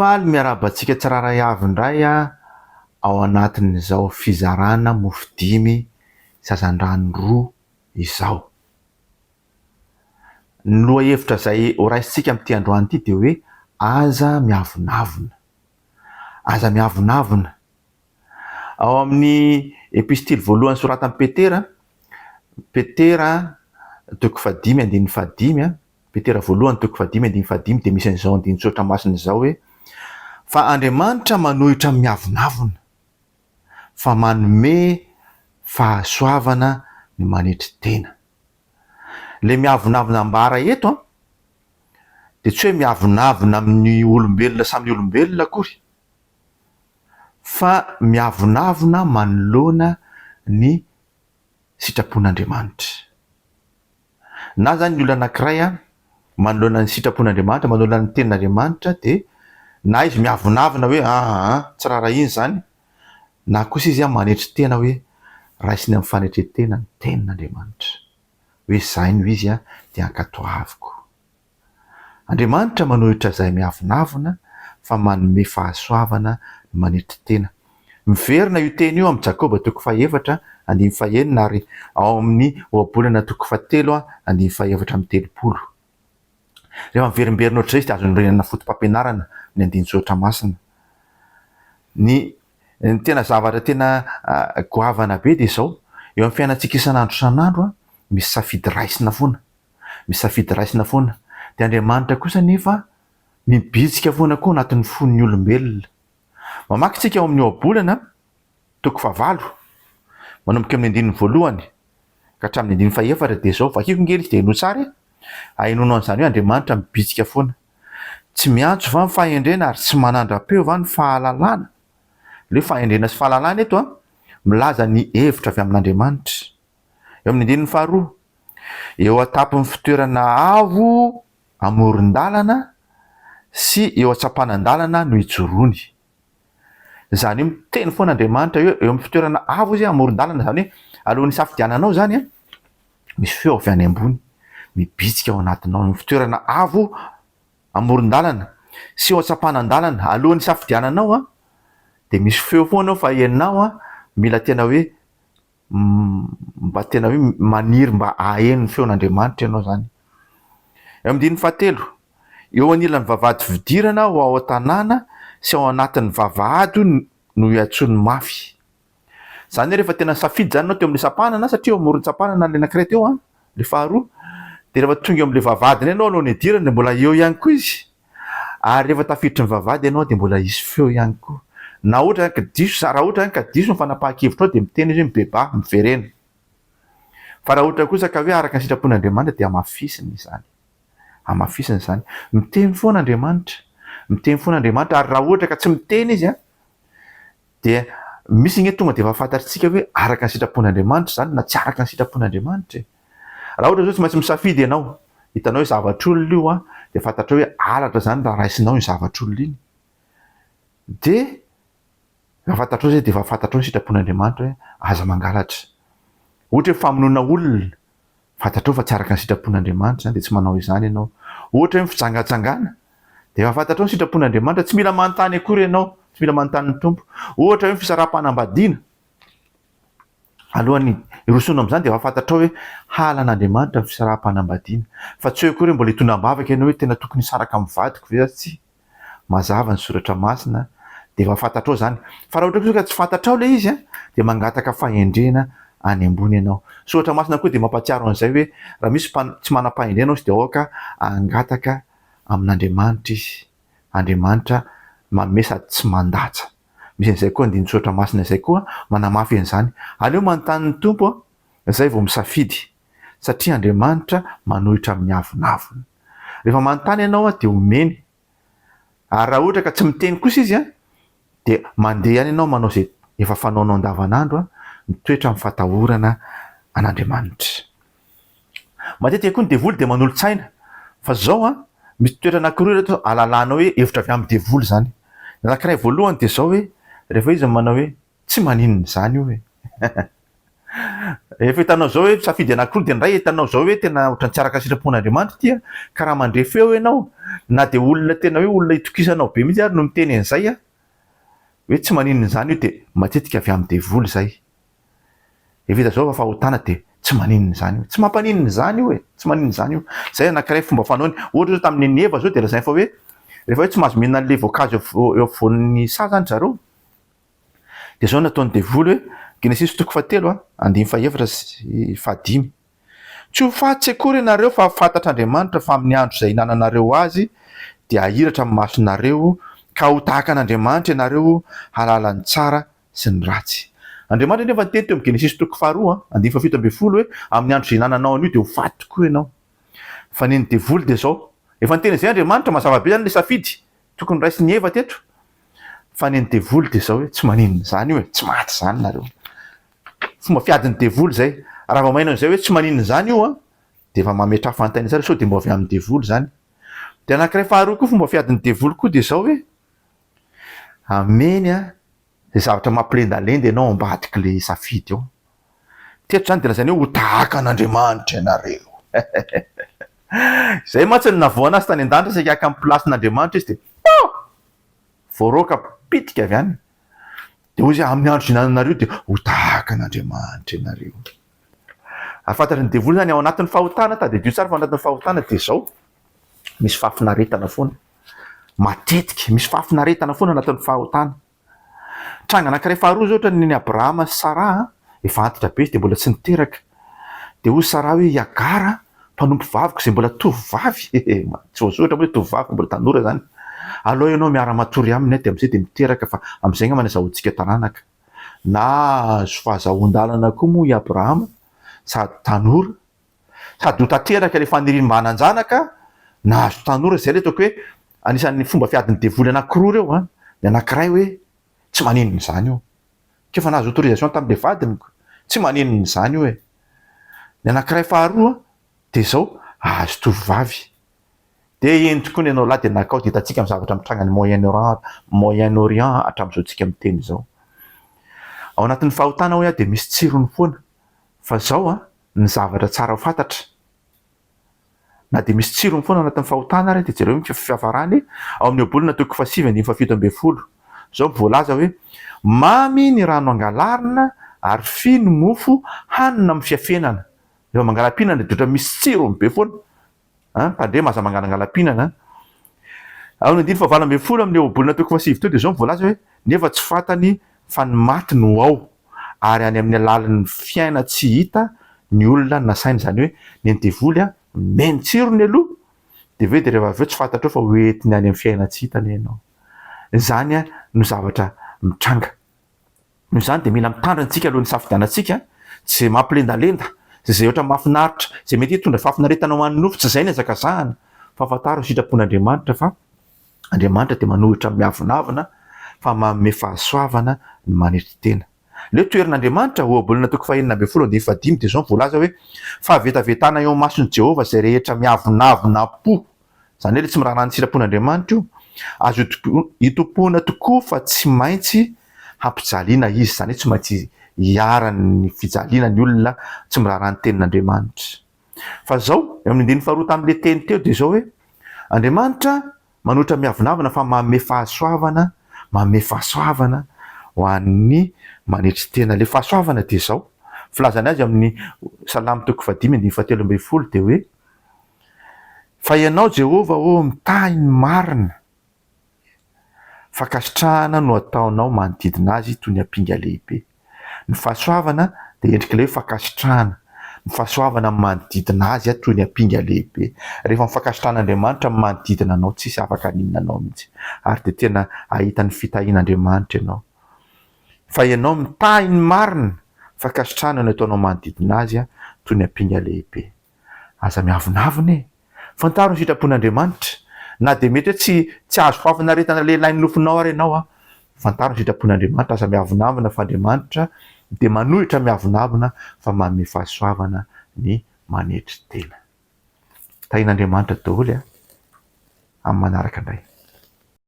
Faly miarahaba antsika tsirairay avy indray ao anatin'izao fizarana mofo dimy sy hazandrano roa izao. Ny lohahevitra izay horaisintsika amin'ity androany ity dia hoe aza miavonavona. Aza miavonavona. Ao amin'ny epistily voalohany soratan'i Petera, Petera toko fahadimy andininy fahadimy, Petera voalohany toko fahadimy andininy fahadimy dia misy an'izao andinin-tsoratra masina izao hoe, Fa Andriamanitra manohitra ny miavonavona, fa manome fahasoavana ny manetry tena. Ilay miavonavona ambara eto an, dia tsy hoe miavonavona amin'ny olombelona samy olombelona akory, fa miavonavona manoloana ny sitrapon'Andriamanitra. Na zany ny olona anakiray an, manoloana ny sitrapon'Andriamanitra, manoloana ny tenin'Andriamanitra dia na izy miavonavona hoe aa tsy raharahiany izany, na kosa izy an manetry tena hoe raisiny amin'ny fanetren-tena ny tenin'Andriamanitra, hoe izay no izy an dia ankatoaviko. Andriamanitra manohitra izay miavonavona fa manome fahasoavana ny manetry tena. Miverina io teny io amin'i Jakoba toko fahefatra andininy fahenina ary ao amin'ny Ohabolana toko fahatelo andininy fahefatra amby telopolo. Rehefa miverimberina ohatr'izay izy dia azo anorenana fotopampianarana ny andinin-tsoratra masina. Ny ny tena zavatra tena goavana be dia izao, eo amin'ny fiainantsika isan'andro isan'andro misy safidy raisina foana. Misafidy raisina foana. Dia Andriamanitra kosa anefa mibitsika foana koa anatin'ny fon'ny olombelona. Mamaky isika ao amin'ny Ohabolana, toko fahavalo, manomboka amin'ny andininy voalohany ka hatramin'ny andininy fahefatra dia izao, vakiko ange ilay izy dia henoy tsara e! Ahenoanao an'izany hoe Andriamanitra mibitsika foana. Tsy miantso va ny fahendrena ary tsy manandra-peo va ny fahalalana? Ilay hoe fahendrena sy fahalalana eto an, milaza ny hevitra avy amin'Andriamanitra. Eo amin'ny andininy faharoa, eo an-tampon'ny fitoerana avo amoron-dalana sy eo an-tsampanan-dalana no ijoroany. Izany hoe miteny foana Andriamanitra hoe eo amin'ny fitoerana avo izy amoron-dalana, izany hoe alohan'ny hisafidiananao izany an, misy feo avy any ambony mibitsika ao anatinao, ny fitoerana avo amoron-dalana sy eo an-tsampanan-dalana, alohan'ny hisafidiananao an, dia misy feo foana eo fa ianao an mila tena hoe mba tena hoe maniry mba haheno ny feon'Andriamanitra ianao izany. Eo amin'ny andininy fahatelo, eo anilan'ny vavahady fidirana ho ao an-tanàna sy ao anatin'ny vavahady no iantsoany mafy. Izany hoe rehefa tena nisafidy izany ianao teo amin'ilay sampanana, satria eo amoron-tsampanana ilay anankiray teo an, ilay faharoa, dia rehefa tonga eo amin'ilay vavahady indray ianao alohan'ny hidirana dia mbola eo ihany koa izy. Ary rehefa tafiditry ny vavahady ianao dia mbola hisy feo ihany koa. Na ohatra ka diso, raha ohatra ka diso ny fanapahan-kevitrao dia miteny izy hoe mibebaha, miverena. Fa raha ohatra kosa ka hoe araka ny sitrapon'Andriamanitra dia hamafisiny izany. Hamafisiny izany. Miteny foana Andriamanitra. Miteny foana Andriamanitra ary raha ohatra ka tsy miteny izy an, dia misy ange tonga dia efa fantatritsika hoe araka ny sitrapon'Andriamanitra izany na tsy araka ny sitrapon'Andriamanitra e. Raha ohatra zao tsy maintsy misafidy ianao, hitanao hoe zavatr'olona io an, dia fantatrao hoe halatra izany raha raisinao iny zavatr'olona iny. Dia efa fantatrao izay dia efa fantatrao ny sitrapon'Andriamanitra hoe aza mangalatra. Ohatra hoe famonoana olona, Fantatrao fa tsy araka ny sitrapon'Andriamanitra izany dia tsy manao izany ianao. Ohatra hoe ny fijangajangana, dia efa fantatrao ny sitrapon'Andriamanitra, tsy mila manontany akory ianao, tsy mila manontany ny Tompo. Ohatra hoe ny fisaraham-panambadiana, alohan'ny hirosoana amin'izany dia efa fantatrao hoe halan'Andriamanitra ny fisaraham-panambadiana. Fa tsy hoe akory hoe mbola hitondra am-bavaka ianao hoe tena tokony hisaraka amin'ny vadiko ve aho? Tsia. Mazava ny soratra masina dia efa fantatrao izany. Fa raha ohatra kosa ka tsy fantatrao ilay izy dia mangataka fahendrena any ambony ianao. Soratra masina koa dia mampahatsiaro an'izay hoe raha misy tsy manam-pahendrena hozy dia aoka hangataka amin'Andriamanitra izy. Andriamanitra manome sady tsy mandatsa. Misy an'izay koa andinin-tsoratra masina izay koa manamafy an'izany. Aleo manontany ny Tompo izay vao misafidy satria Andriamanitra manohitra amin'ny avonavona. Rehefa manontany ianao dia omeny. Ary raha ohatra ka tsy miteny kosa izy dia mandeha ihany ianao manao izay efa fanaonao andavanandro, mitoetra amin'ny fatahorana an'Andriamanitra. Matetika koa ny devoly dia manolo-tsaina fa izao an, misy toetra anankiroa ireto ahalalanao hoe hevitra avy amin'ny devoly izany. Ny anankiray voalohany dia izao hoe rehefa izy manao hoe tsy maninona izany io e. Rehefa hitanao izao hoe safidy anankiroa dia indray hitanao izao hoe tena ohatran'ny tsy araka ny sitrapon'Andriamanitra ity an, ka raha mandre feo ianao, na dia olona tena hoe olona itokisanao be mihitsy ary no miteny an'izay an, hoe tsy maninona izany io dia matetika avy amin'ny devoly izay. Efa hita izao fa fahotana dia tsy maninona izany io. Tsy mampaninona izany io e, tsy maninona izany io. Izay anankiray fomba fanaony. Ohatra izao tamin'ny an'i Eva izao dia lazainy fa hoe rehefa hoe tsy mahazo mihinana an'ilay voankazo eo afovoan'ny saha izany ry zareo, Dia izao no nataon'ny devoly hoe, Genesisy toko fahatelo a, andininy fahefatra sy fahadimy. Tsy ho faty tsy akory ianareo fa fantatr'Andriamanitra fa amin'ny andro izay hinananareo azy dia hahiratra ny masonareo ka ho tahaka an'Andriamanitra ianareo hahalala ny tsara sy ny ratsy. Andriamanitra anefa niteny teo amin'ny Genesisy toko faharoa andininy fahafito ambin'ny folo hoe amin'ny andro izay hinananao an'io dia ho faty tokoa ianao. Fa ny an'ny devoly dia izao, efa niteny an'izay Andriamanitra, mazava be izany ilay safidy tokony raisin'i Eva teto, fa ny an'ny devoly dia izao hoe tsy maninona izany io e, tsy maty izany nareo. Fomba fiadin'ny devoly izay. Raha vao maheno an'izay hoe tsy maninona izany io an, dia efa mametraha fanontaniana tsara sao dia mbo avy amin'ny devoly izany. Dia anankiray faharoa koa fomba fiadin'ny devoly koa dia izao hoe ameny an, izay zavatra mampilendalenda ianao ambadik'ilay safidy ao. Teto izany dia lazainy hoe ho tahaka an'Andriamanitra ianareo. Izay mantsy no navoana azy tany an-danitra saika haka ny place-n'Andriamanitra izy dia pah! Voaroaka pitika avy any. Dia hoy izy hoe amin'ny andro ihinananareo dia ho tahaka an'Andriamanitra ianareo. Ary fantatry ny devoly izany ao anatin'ny fahotana, tadidio tsara fa ao anatin'ny fahotana dia izao, misy fahafinaretana foana. Matetika misy fahafinaretana foana anatin'ny fahotana. Tranga anankiray faharoa izao ohatra ny an'i Abrahama sy Saraha, efa antitra be izy dia mbola tsy niteraka. Dia hoy Saraha hoe i Hagara, mpanompo vaviko izay mbola tovovavy, tsy voasoratra moa hoe tovovavy fa mbola tanora izany, alao ianao miara-matory aminy aho dia amin'izay dia miteraka fa amin'izay angamba no azahoantsika taranaka. Nahazo fahazahoan-dalana koa moa i Abrahama sady tanora Sady ho tanteraka ilay faniriany mba hanan-janaka, nahazo tanora, izay ilay ataoko hoe anisan'ny fomba fiadin'ny devoly anankiroa ireo an, ny anankiray hoe tsy maninona izany io, k'efa nahazo autorisation tamin'ilay vadiny ko, tsy maninona izany io e. Ny anankiray faharoa dia izao, ahazo tovovavy. Dia eny tokoa ny anao lahy dia nakao dia hitantsika amin'ny zavatra mitranga any Moyen Orient, Moyen Orient hatramin'izao tsika miteny izao. Ao anatin'ny fahotana hoy aho dia misy tsirony foana, fa izao an, ny zavatra tsara ho fantatra. Na dia misy tsirony foana anatin'ny fahotana ary dia jereo ny fiafarany ao amin'ny Ohabolana toko fahasivy andininy fahafito ambin'ny folo. Izao no voalaza hoe, Mamy ny rano angalarina ary fy ny mofo hanina amin'ny fiafenana. Rehefa mangala-pihinana dia ohatran'ny misy tsirony be foana. An, tandremo aza mangalangala-pihinana an. Ao amin'ny andininy fahavalo ambin'ny folo amin'ilay ohabolana toko fahasivy teo dia izao no voalaza hoe, Nefa tsy fantany fa ny maty no ao, ary any amin'ny alalin'ny fiaina tsy hita ny olona nasaina, izany hoe ny an'ny devoly an, omeny tsirony aloha, dia avy eo dia rehefa avy eo tsy fantatrao fa hoentiny any amin'ny fiaina tsy hita anie ianao. Izany an no zavatra mitranga. Noho izany dia mila mitandrina isika alohan'ny hisafidianantsika, tsy izay mampilendalenda, tsy izay ohatra mahafinaritra, izay mety hitondra fahafinaretana ho an'ny nofo, tsy izay ny hazakazahana, fa fantaro ny sitrapon'Andriamanitra fa Andriamanitra dia manohitra ny miavonavona fa manome fahasoavana ny manetry tena. Ilay hoe toherin'Andriamanitra, Ohabolana toko fahenina ambin'ny folo andininy fahadimy dia izao no voalaza hoe, Fahavetavetana eo imason'i Jehovah izay rehetra miavonavona am-po. Izany hoe ilay tsy miraharaha ny sitrapon'Andriamanitra io. Azo itompoana tokoa fa tsy maintsy hampijaliana izy, izany hoe tsy maintsy iharan'ny fijaliana ny olona tsy miraharaha ny tenin'Andriamanitra. Fa izao, eo amin'ny andininy faharoa tamin'ilay teny teo dia izao hoe, Andriamanitra manohitra miavonavona fa manome fahasoavana, manome fahasoavana ho an'ny manetry tena. Ilay fahasoavana dia izao, filazany azy amin'ny Salamo toko fahadimy andininy fahatelo ambin'ny folo dia hoe, Fa Ianao, Jehovah ô, mitahy ny marina. Fankasitrahana no ataonao manodidina azy toy ny ampinga lehibe. Ny fahasoavana dia endrik'ilay hoe fankasitrahana. Ny fahasoavana manodidina azy toy ny ampinga lehibe. Rehefa mifankasitrahan'Andriamanitra ny manodidina anao, tsisy afaka haninona anao mihitsy. Ary dia tena hahita ny fitahian'Andriamanitra ianao. Fa Ianao mitahy ny marina, fankasitrahana no ataonao manodidina azy toy ny ampinga lehibe. Aza miavonavona e! Fantaro ny sitrapon'Andriamanitra. Na dia mety hoe tsy tsy azo fahafinaretana lehilahy ny nofonao ary ianao an! Fantaro ny sitrapon'Andriamanitra, aza miavonavona fa Andriamanitra dia manohitra miavonavona fa manome fahasoavana ny manetry tena. Tahin'Andriamanitra daholo an! Amin'ny manaraka indray.